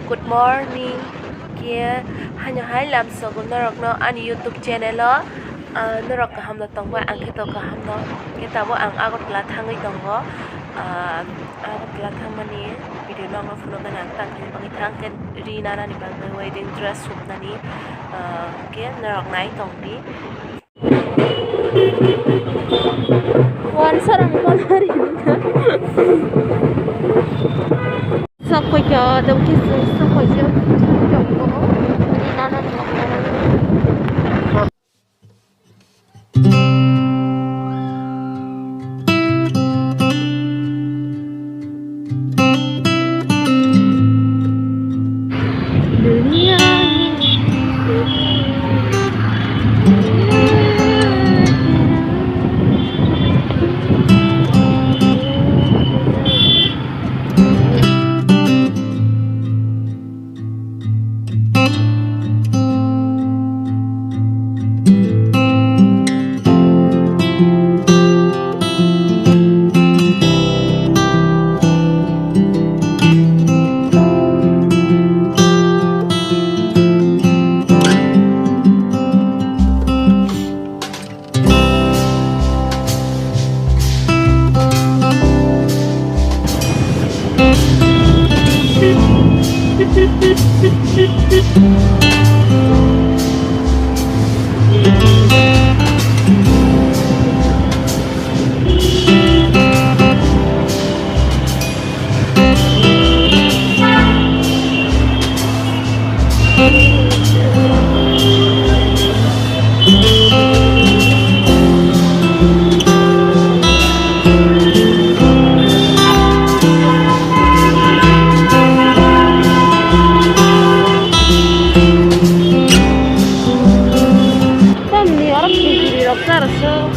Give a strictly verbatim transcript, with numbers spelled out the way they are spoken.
Good morning. Khe haino hai lamsogo norokno ani YouTube channel o, ah, norok kaham no tongbai, ang khe to kaham no. Khe tabuk ang Agartala thangwi tongo. Ah, Agartala thangmani video no ang no phunuknani ang tang khe bagwi thang khe ri nanani bagwi wedding dress suknani, ah, khe norok nai tongdi. Wan sarang kon hari. Sakoi kya dam kis sakoi kya. Tamni oro khilkiri rok charaswk.